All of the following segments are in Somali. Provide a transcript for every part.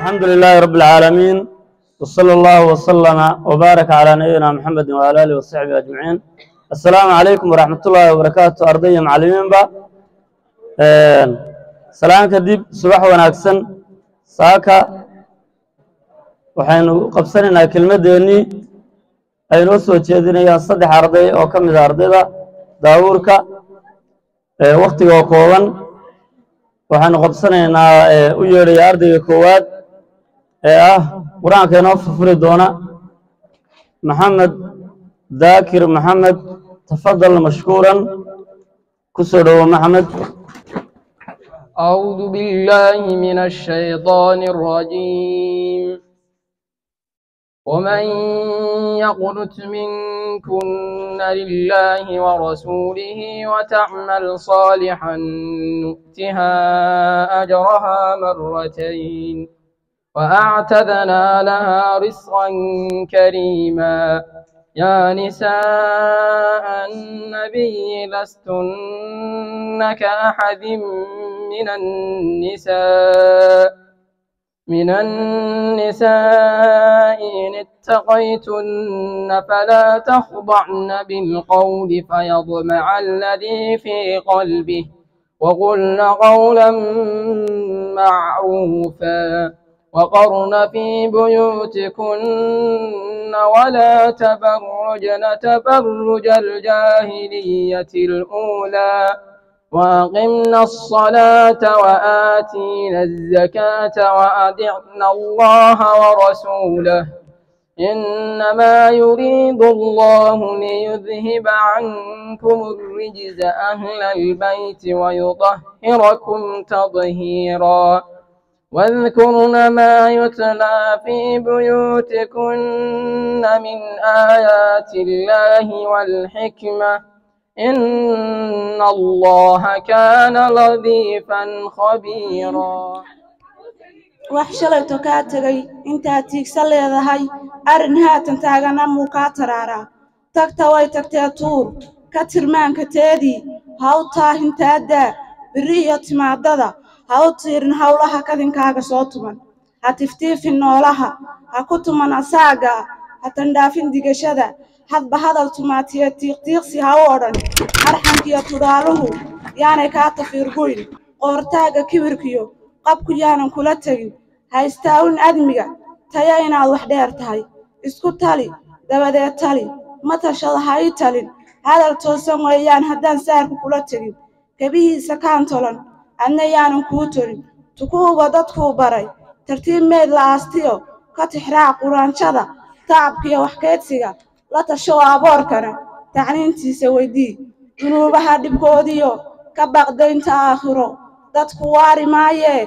الحمد لله رب العالمين، وصلى الله وسلم وبارك على نبينا محمد وعلى آله وصحبه أجمعين. السلام عليكم ورحمة الله وبركاته. Arday iyo macallimiinba salaan kadib, subax wanaagsan. Saaka waxaynu qabsanaynaa kelmaddeennii ay noo soo jeedinayaan saddex arday oo ka mid a ardayda Daawuurka. Wakhtiga oo kooban waxaynu qabsanaynaa, u yeedhaya ardayga koowaad ee ah Qur-aanka inoo furfuri doona, Maxamed Daakir Maxamed. Tafadal mashkuuran, ku soo dhowo, Maxamed. أعوذ بالله من الشيطان الرجيم. ومن يقنت منكن لله ورسوله وتعمل صالحا نؤتها أجرها مرتين وأعتدنا لها رزقا كريما. يا نساء النبي لستن كأحد من النساء إن اتقيتن فلا تخضعن بالقول فيطمع الذي في قلبه وقلن قولا معروفا. وقرن في بيوتكن ولا تبرجن تبرج الجاهلية الأولى، وأقمنا الصلاة وآتينا الزكاة وأطعنا الله ورسوله. إنما يريد الله ليذهب عنكم الرجز أهل البيت ويطهركم تطهيرا. واذكرن ما يتلى في بيوتكن من آيات الله والحكمة، إن الله كان لطيفا خبيرا. Wax shalayto kaa tegay intaad tiigsan leedahay, arrin haatan taagana muu kaa taraaraa. Tagta way tagtee tuur ka tirmaanka teedii, ha u taahintaaddaa birri iyo timaadada, ha u tiirin howlaha kadinkaaga soo tuman, ha tiftiifin noolaha, ha ku tuman asaaga, ha tandhaafin digashada, hadba hadal tumaatiye tiiqtiiqsi ha u odhan, arxankiyo tudhaaluhu yaanay kaa tafiirguyn, qoortaagga kibirkiyo qabku yaanan kula tegin, ha istaawin admiga taya inaad wax dheer tahay. Isku tali dabadeed tali, ma tashada ha ii talin, hadal toosan weeyaan haddaan saarku kula tegin, kabihiisa kaan tolan adna yaanan kuu tolin, tukuuba dadkuu baray, tartiib meed la aastiyo ka tixraac quraanjada, tacabkiyo waxkeydsiga la tasho, aboorkana tacliintiisa weydii, dunuubaha dhibkoodiyo ka baqdaynta aakhiro. Dadku waari maayee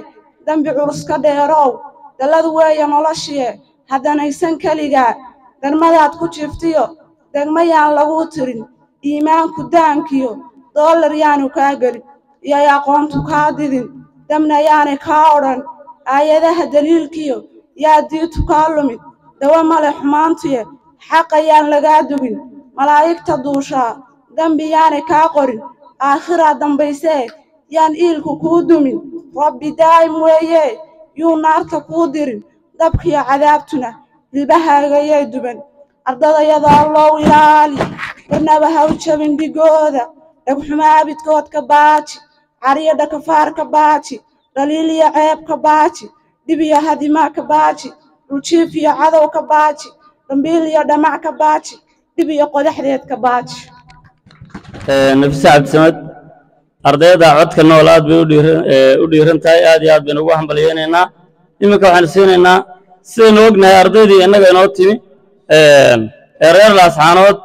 dembi culus ka dheerow, dallad weeye noloshiye haddanaysan keligaa, darmadaad ku jiiftiyo degma yaan laguu tirin, iimaanku daankiyo doolar yaanu kaa gelin, iyoy aqoontu kaa didin, dabna yaanay kaa odhan, aayadaha daliilkiyo yaa diitu kaa lumin, dawa male xumaantuye xaqa yaan lagaa dugin, malaa'igta duushaa dembi yaanay kaa qorin, aakhiraa dambaysee yaan iilku kuu dumin, Rabbi daa'im weeye yuu naarta kuu dirin, dabkiyo cadaabtuna hilbahaagayay duban. Ardadayada Allow ilaali, barnaba ha u jabin dhigooda, dhagxumo abidkood ka baaji, cariyo dhakafaar ka baaji, dhaliil iyo ceeb ka baaji, dhib iyo hadimaa ka baaji, dhuljiif iyo cadow ka baaji, dhambiil iyo dhamac ka baaji, dhib iyo qodaxdeed ka baaji. Nafise Cabdisamad, ardayda codka nool aad bay u dhiiran tahay, aad iyo aad baynu ugu hambalyaynaynaa. Iminka waxaanu siinaynaa, sidaynu ognahay, ardaydii innaga inoo timi ee reer Laascaanood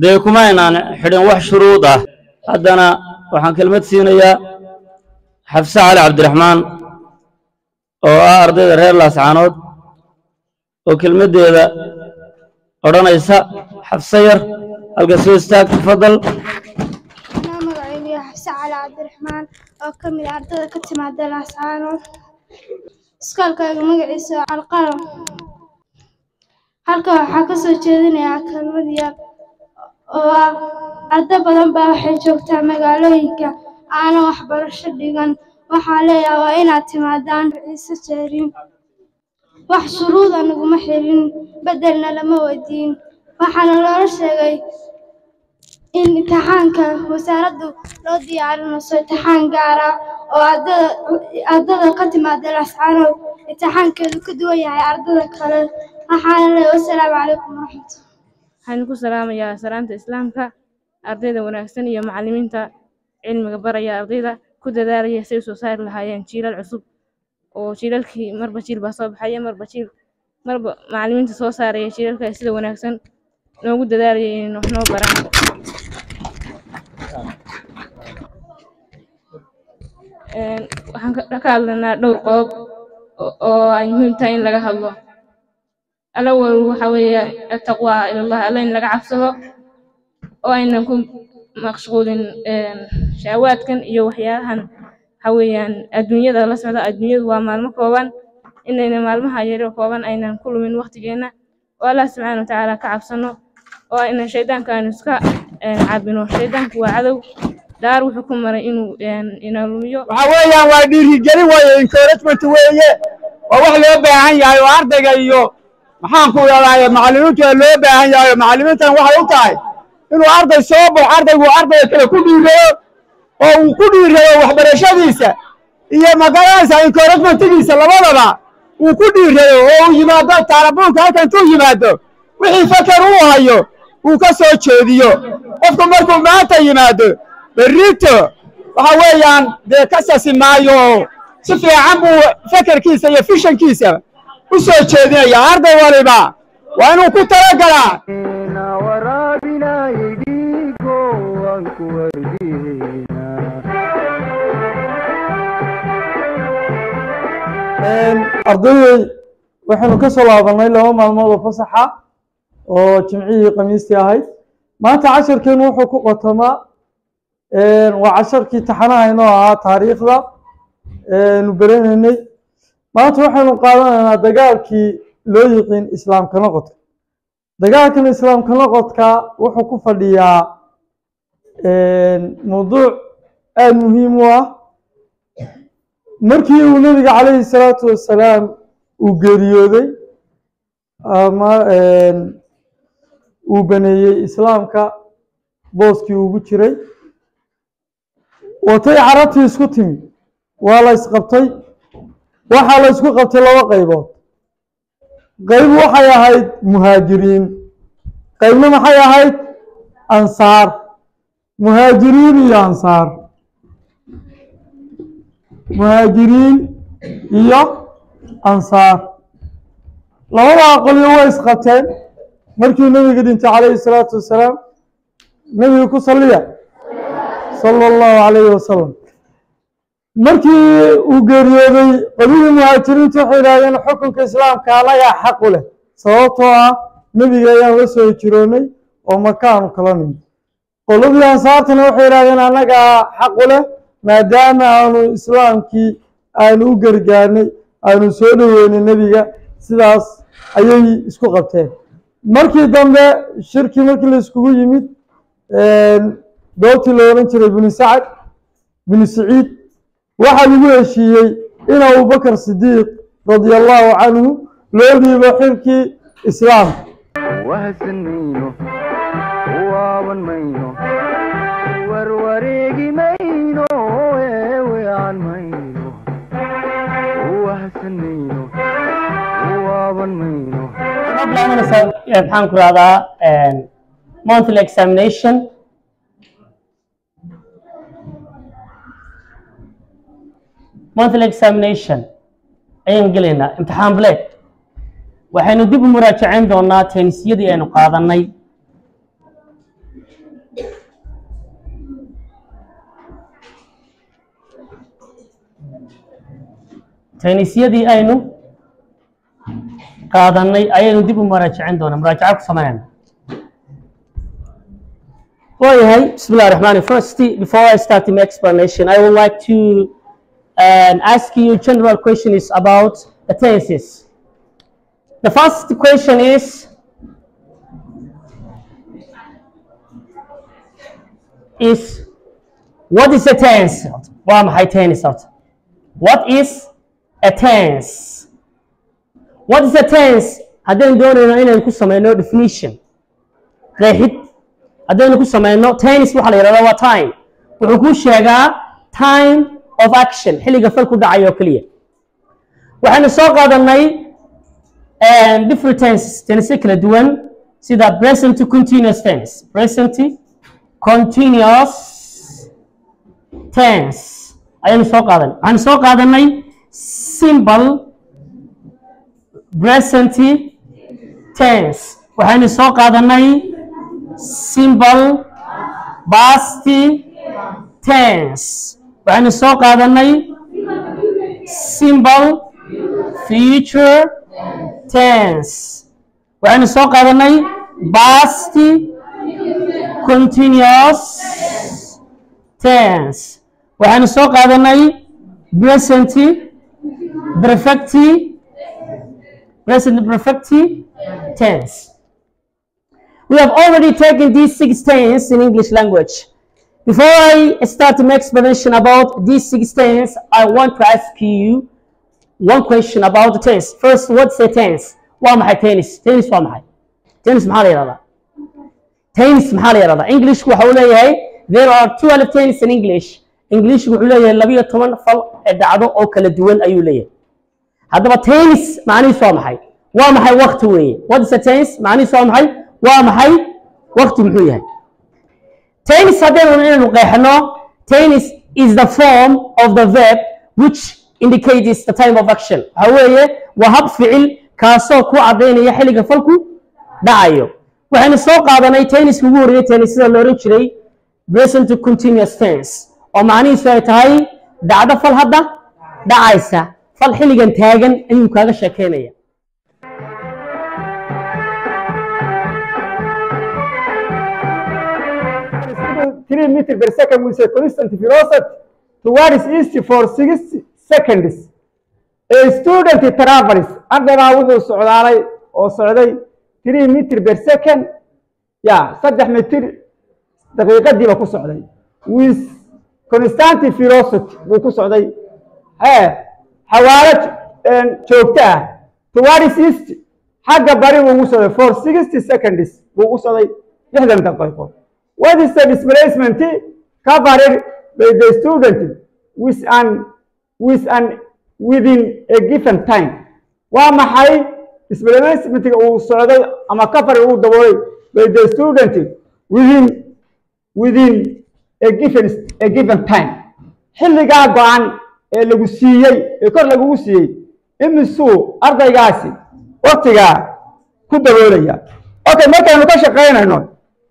dee kuma aynaan xidhin wax shuruud ah. Haddana waxaan kelmad siinayaa Xafse Cali Cabdiraxmaan oo ah ardayda reer Laascaanood oo kelmaddeeda odhanaysa. Xafse yar, halka soo istaag, tafadal. Anaa magacaygu yahay Xafse Cali Cabdiraxmaan oo ka mid ah ardayda ka timaada Laascaanood. Iskoolkayga magaciisa waa Alqalam. Halkan waxaa ka soo jeedinayaa kelmad yar oo ah: arday badan baa waxay joogtaa magaalooyinka aanan waxbarasho dhigan. Waxaan leeyahay waa inaad timaadaan Ciise Jeerin. Wax shuruuda naguma xirin, beddelna lama weydiin. Waxaana loola sheegay in imtixaanka wasaaraddu loo diyaarinayso imtixaan gaar ah oo ardada ka timaada Laascaanood imtixaankeedu ka duwan yahay ardada kale. Waxaana leeyahay wasalaamu calaykum waraxmatullahi. Waxaan ku salaamayaa salaamta Islaamka, ardayda wanaagsan iyo macallimiinta cilmiga baraya ardayda ku dadaalaya si ay u soo saari lahaayeen jiilal cusub oo jiilalkii marba jiil baa soo baxaya, marba jiil, marba macallimiinta soo saaraya jiilalka sida wanaagsan noogu dadaalaya inay wax noo baraan. Waxaan ka hadlaynaa dhowr qodob oo ay muhiim tahay in laga hadlo. Alawal waxa weeye attaqwa ilallah, Alla in laga cabsado oo aynan ku mashquulin shahawaadkan iyo waxyaalahan waxa weeyaan adduunyada la socda. Adduunyadu waa maalmo kooban, inayna maalmaha yar kooban aynan ku lumin waqtigeena oo Allah subxaana wa tacaala ka cabsano oo aynan shaydaanka aynu iska caabino. Shaydaanku waa cadow, daar wuxuu ku maray inuu ina lumiyo. Waxa weeyaan waa dhiirigelin weeye, encouragement weeye, waa wax loo baahan yahay oo ardayga iyo maxaan ku idhahdaa macallimiintu waa loo baahan yahay. Oo macallimiintan waxay u tahay inuu arday soo baxo, ardaygu ardayga kale ku dhiirado oo uu ku dhiirado waxbarashadiisa iyo magaranaysa encouragementigiisa, labadaba uu ku dhiirado oo uu yimaado taalabuunka halka intuu yimaado wixii fakar uu hayo uu ka soo jeediyo. Qofku markuu maanta yimaado, berrito waxa weeyaan dee ka sasi maayo oo si fiican buu fakarkiisa iyo visionkiisa u soo jeedinaya. Arday waliba waa inuu ku talagalaa. Waraabinayay dhiigo waan ku wardiyeynaa. Ardaydey, waxaynu ka soo laabanay 2 maalmood oo fasaxa oo Jimcihii Khamiistii ahayd. Maanta casharkeenu wuxuu ku qotomaa, waa casharkii taxanaha inoo ahaa taariikhda nu beranaynay. Maanta waxaynu qaadanaynaa dagaalkii loo yiqiin Islaamka noqodka. Dagaalkan Islaamka noqodka wuxuu ku fadhiyaa mawduuc aada muhiim u ah. Markii uu Nebiga calayhi salaatu wasalaam uu geeriyooday ama uu baneeyey Islaamka booskii ugu jiray, watay Carabtii isku timi, waa la isqabtay. Waxaa la isku qabtay laba qaybood. Qayb waxay ahayd Muhaajiriin, qaybna maxay ahayd? Ansaar. Muhaajiriin iyo Ansaar, Muhaajiriin iyo Ansaar, labadaa qolyo way isqabteen markii Nebiga dhintay calayhi salaatu wasalaam. Nebiga ku salliya, sala Allahu calayhi wasalam. Markii uu geeriyooday, qolyihii Muhaajiriinta waxay yidhahdeen xukunka Islaamka anagaa xaq u leh, sababtoo ah Nebiga ayaan la soo hijiroonay oo Makaanu kala nimid. Qoladii Ansaartana waxay yidhahdeen annagaa xaq u leh, maadaama aanu Islaamkii aanu u gargaarnay, aanu soo dhoweynay Nebiga. Sidaas ayay isku qabteen. Markii dambe shirkii markii la iskugu yimid goobtii la odhan jiray Binu Sacad, Binu Saciid, waxaa lagu heshiiyey in Abubakar Sidiiq radia Allahu canhu loo dhiibo xilkii Islaamka. Wahsan mayno, waaban mayno, warwareegi mayno, eewean mayno. Wahsan mayno, waaban mayno. Noo bilaabanaysaa, maxaan ku rahdaa, monthly examination. Monthly examination ayaan gelaynaa, imtixaan bileed. Waxaynu dib u muraajacayn doonaa tenseyadii aynu qaadanay. Tenseyadii aynu qaadanay ayaynu dib u muraajacayn doonaa, muraajaca ku samaynayna. Waayahay, bismillahi raxmaani. First, before I start my explanation, I would like to ask you general questions about the tenses. The first question is what is a tense? Waa maxay tense horta? What is a tense? What is a tense? Haddaynu doonayno inaynu ku sameyno definition, qeexid haddaynu ku sameyno, tense waxaa la yidhahdaa waa time. Wuxuu kuu sheegaa time of action, xilliga fal ku dhacayo oo keliya. Waxaynu soo qaadanay different tenses, tense kala duwan, sida present continuous tense, present continuous tense ayaynu soo qaadanay. Waxaynu soo qaadanay simple present tense, waxaynu soo qaadanay simple past tense, waxaynu soo qaadanay simple future tense, waxaynu soo qaadanay past continuous tense, waxaynu soo qaadanay present perfect, present perfect tense. We have already taken these six tenses in English language. Before I start to make explanation about these six tenses, I want to ask you one question about the tense. First, what's a tense? Waa maxay tense? Tense waa maxay? Tense maxaa la yidhahdaa? Tense maxaa la yidhahdaa? English waxa uu leeyahay there are 12 tenses in English. English wuxuu leeyahay 12 fal ee dhacdo oo kala duwan ayuu leeyahay. Haddaba tense macnihiisu waa maxay? Waa maxay waqti weeye? What is a tense? Macnihiisu waa maxay? Waa maxay waqti muxuu yahay? Tense haddaynu inaynu qeexno, tense is the form of the verb which indicates the time of action. Waxa weeye waa hab ficil kaasoo ku caddaynaya xilliga falku dhacayo. Waxaynu soo qaadanay tense ugu horreeyay, tense sida la oran jiray present continuous tense, oo macnihiisu ay tahay dhacdo fal hadda dhacaysa, fal xilligan taagan ayuu kaaga sheekeynaya. 3 meter per second with a constant velocity towards east for 6 seconds. A student travels, ardaybaa wuxuu socdaalay oo socday 3 meter per second, ya 3 mitir daqiiqadiiba ku socday, with constant velocity buu ku socday, xawaaro joogto ah, towards east, xagga bari buu ugu socday, for 60 seconds buu u socday 60 daqiiqo. What is the displacement covered by the student with an within a given time? Waa maxay displacementiga uu socday ama cover uu daboolay by the student within a given time, xilligaa go-an ee lagu siiyey ee kor lagugu siiyey, imisuu ardaygaasi waktigaa ku daboolaya? Okay, markaynu ka shaqaynayno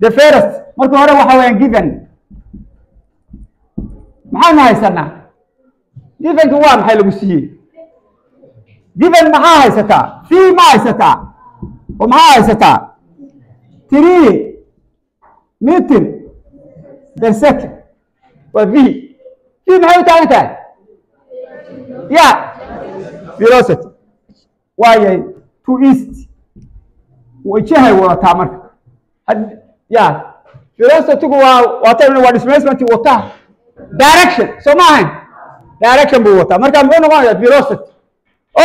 the first, marka hore waxa weeyaan given. Maxaynu haysanaa? Givenka waa maxay lagu siiyey? Given maxaa haysataa? V ma haysataa? Oo maxaa haysataa? 3 meter per second waa V. V maxay u taagan tahay? Ya, velocity waayay. To east wajahay wadataa. Marka ya velocitygu waa tan, waa displacement wataa direction, soo ma ahayn? Direction buu wataa, marka muxuu noqonayaa? Velocity.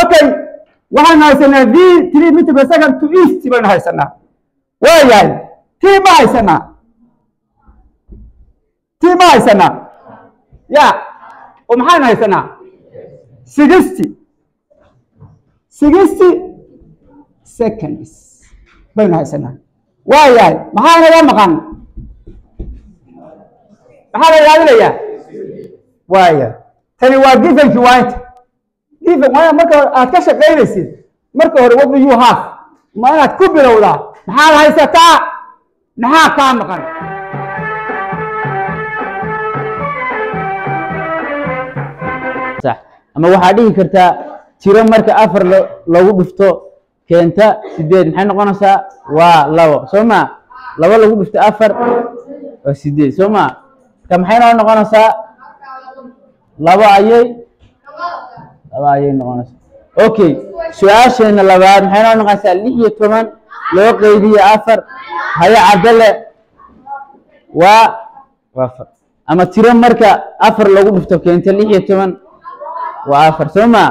Okay, waxaan haysanaa V 3 meter per second to east baynu haysanaa. Waayahay, T ma haysanaa? T ma haysanaa? Ya, oo maxaynu haysanaa? 60 seconds baynu haysanaa. Waayahay, maxaa naga maqan? Maxaa la raadinayaa? Waaya, tani waa givenkii, waa inta given. Waaya, marka aad ka shaqaynaysid, marka hore what do you have? Ma inaad ku bilowdaa maxaad haysataa, maxaa kaa maqan? Sax, ama waxaad dhihi kartaa tiro marka afar lagu dhufto keenta 8 maxay noqonaysaa? Waa 2, soo ma? 2 lagu dhufto 4 waa 8, soo ma? Marka maxay noo noqonaysaa? 2 ayay noqonaysaa. Okay, su-aasheena labaad maxay noo noqonaysaa? 16 loo qeybiye 4. Haye Cabdalle, waa 4. Ama tiro marka 4 lagu dhufto keenta 16 waa 4, soo ma?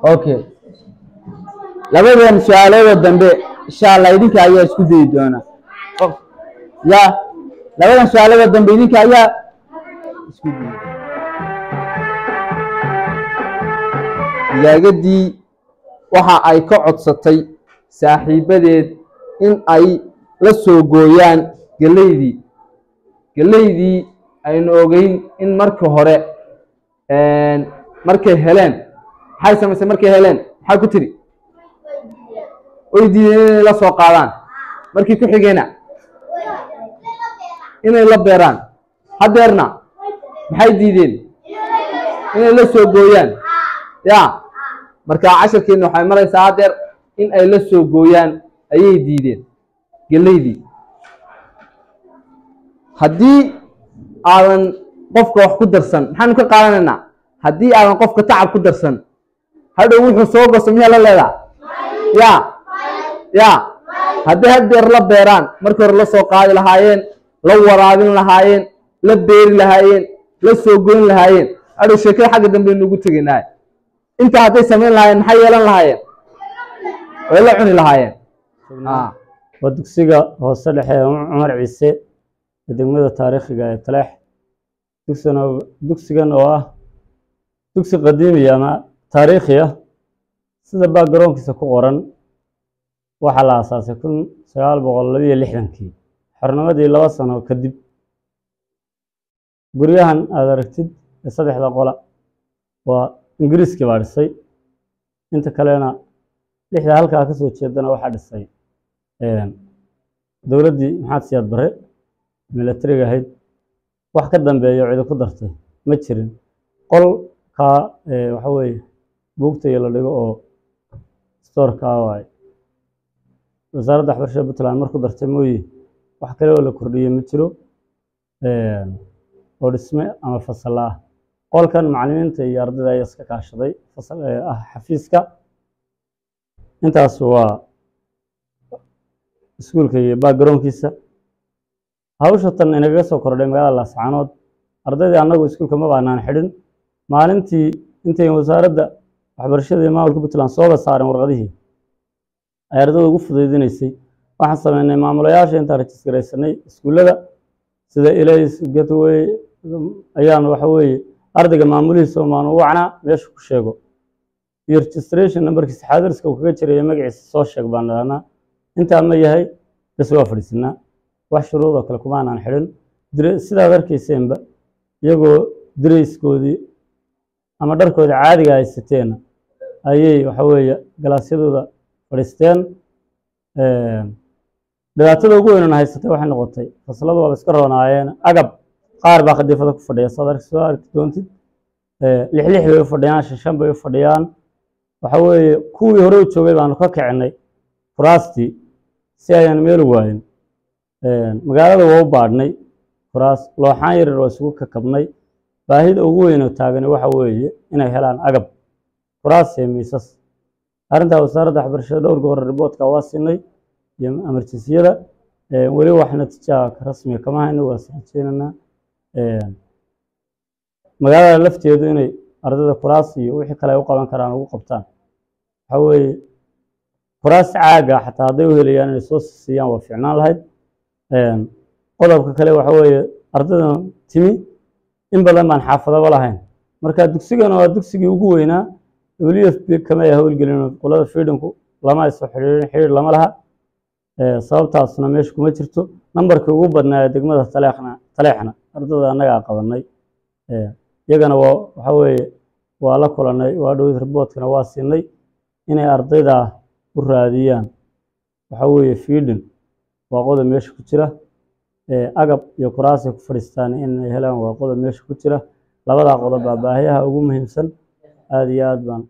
Okay, labadan su-aalooda dambe insha Allah idinka ayaa isku dayi doona. Ya, labadan su-aalooda dambe idinka ayaa isku dayi. Digaagadii waxa ay ka codsatay saaxiibadeed in ay la soo gooyaan geleydii. Geleydii aynu ogeyn in marka hore markay heleen maxay samaysay? Markay heleen maxay ku tiri? Way diideen inay la soo qaadaan. Markii ku xigeenna inay la beeraan. Haddeerna maxay diideen? Inay la soo gooyaan. Ya, marka casharkeenna waxay maraysaa haddeer in ay la soo gooyaan ayay diideen geleydii. Haddii aadan qofka wax ku darsan, maxaanu ka qaadanaynaa? Haddii aadan qofka tacab ku darsan, hadhow wuxuu soo gosto miyaa la leedaa? Ya ya, haddii haddeer la beeraan, markii hore la soo qaadi lahaayeen, la waraabin lahaayeen, la beeri lahaayeen, la soo goyn lahaayeen, hadhow sheekada xagga dambe nugu tegaynaa. Intaa hadday samayn lahaayeen, maxay yeelan lahaayeen? Way la cuni lahaayeen. Waa dugsiga hoose dhexe ee Cumar Ciise ee degmada taariikhiga ee Taleex. Dugsigan oo ah dugsi qadiimi ama taariikhi ah, sida backgroundkiisa ku qoran, waxaa la aasaasay 1962-kii, xornimadii 2 sano kadib. Guryahan aad aragtid ee saddexda qola waa Ingiriiskii baa dhisay. Inta kalena, lixda halkaa ka soo jeedana, waxaa dhisay dowladdii Maxamed Siyaad Barre milatariga ahayd. Wax ka dambeeya cidi ku dartay ma jirin. Qolkaa waxa weeye buugta iyo la dhigo oo stoorka waaye. Wasaaradda Waxbarashada Puntland mar ku dartay mooye, wax kale oo la kordhiyey ma jiro oo dhisme ama fasalla ah. Qolkan macallimiinta iyo ardayda ayaa iska kaashaday, fasal ah xafiiska. Intaas waa iskuulka iyo backgroundkiisa. Hawsha tan inagaga soo kordhay magaalada Laascaanood, ardaydii annagu iskuulka ma baanaan xidhin. Maalintii intayn Wasaaradda Waxbarashada iyo maamulka Puntland sooba saaren warqadihii ay ardayda ugu fudaydinaysay, waxaan sameynay maamulayaasha intaan rajisgaraysanay iskuullada sida Elays, Gateway, ayaan waxa weeye ardayga maamulihiisa maanu u wacnaa, meesha ku sheego iyo registration numberkiisa, xaadirska uu kaga jiray iyo magaciisa soo sheeg baan dhahnaa. Intaa ma yahay bes, waa fadhiisanaa. Wax shuruud oo kale kumaanaan xidhin. Sidaad arkayseenba, iyagoo dareyskoodii ama dharkoodii caadiga haysateena ayay waxa weeye galaasyadooda fadhiisteen. Dhibaatada ugu weynana haysatay waxay noqotay fasladu waaba iska roonaayeen, agab qaar baa khadiifada ku fadhiya, saad arki soo arki doontid. Lix lix bay u fadhiyaan, shan shan bay u fadhiyaan. Waxa weeye kuwii hore u joogay baanu ka kicinay kuraastii si ayaan meel waayin. Magaalada waa u baadhnay kuraas, looxaan yaryar waa isugu kakabnay. Baahida ugu weyn oo taagani waxa weeye inay helaan agab kuraas iyo miisas. Arrintaa Wasaaradda Waxbarashada dhowr goor reportka waa siinay iyo emergencyyada, weli wax natiija rasmiga kama hayno. Waa is rajeynaynaa magaalada lafteedu inay ardayda kuraas iyo wixii kale ay u qaban karaan ugu qabtaan. Waxa weeye kuraas caaga xataa hadday u helayaan inay soo siiyaan waa fiicnaan lahayd. Qodobka kale waxa weeye ardaydan timi in badan baan xaafadaba lahayn. Marka dugsigana waa dugsigii ugu weynaa. WFP kama ay howlgelin, qolada feedingku lama ay soo xiriirin, xiriir lama laha. Sababtaasna meesha kuma jirto. Nambarkii ugu badnaa ee degmada Taleexna ardada annagaa qabanay. Iyagana waa waxa weeye waa la kulanay, waa dhowid, reportkana waa siinay inay ardayda u raadiyaan waxa weeye feeding. Waa qodob meesha ku jira. Agab iyo kuraas ay ku fadhiistaan inay helaan waa qodob meesha ku jira. Labadaa qodob baa baahiyaha ugu muhiimsan. Aada iyo aad baan.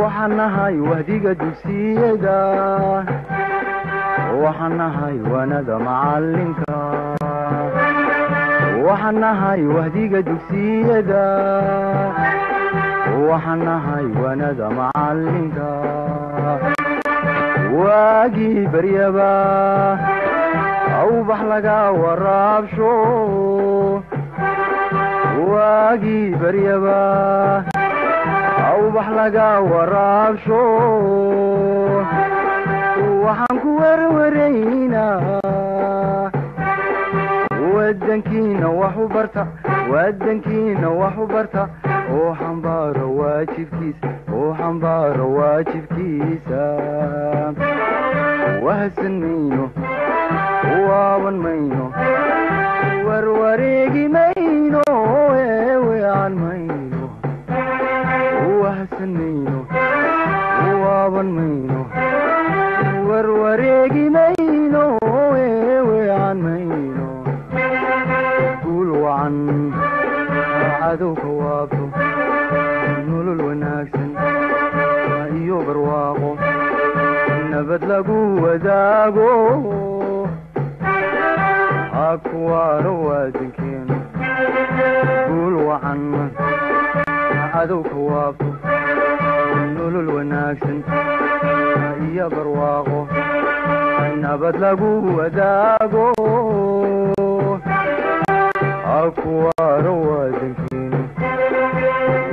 Waxaan nahay wahdiga dugsiyada, waxaan nahay waanada macalinka, waxaan nahay wahdiga dugsiyada, waxaan nahay waanada macalinka. Waagii baryaba awbax. Ubax laga waraabsho, waagii baryaba ubax laga waraabsho. Waxaan ku werwaraynaa wadankiina wax u barta, wadankiina wax u barta, oo xambaaro waajibkiisa, oo xambaaro waajibkiisa. Wahsan mayno, waaban mayno, warwareegi mayno, eewean mayno. Wahsan mayno, waaban mayno, warwareegi mayno, eewean mayno. Guul wacan, cadowka waabto, nolol wanaagsan iyo barwaaqo, nabad lagu wadaago, ha ku waaro wadankeenu. Guul wacan, cadowka waabto, nolol wanaagsan iyo barwaaqo, nabad lagu wadaago, ha ku waaro wadankeenu.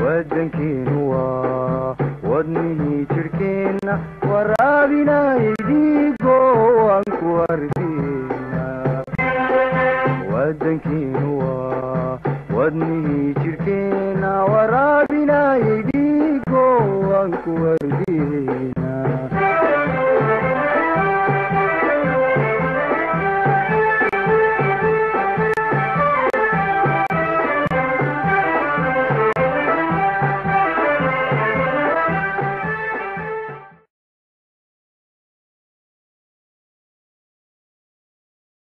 Wadankeenu waa wadnihii jirhkeenna, waraabinay dhiigo, waan ku wardiina. Wadankeenu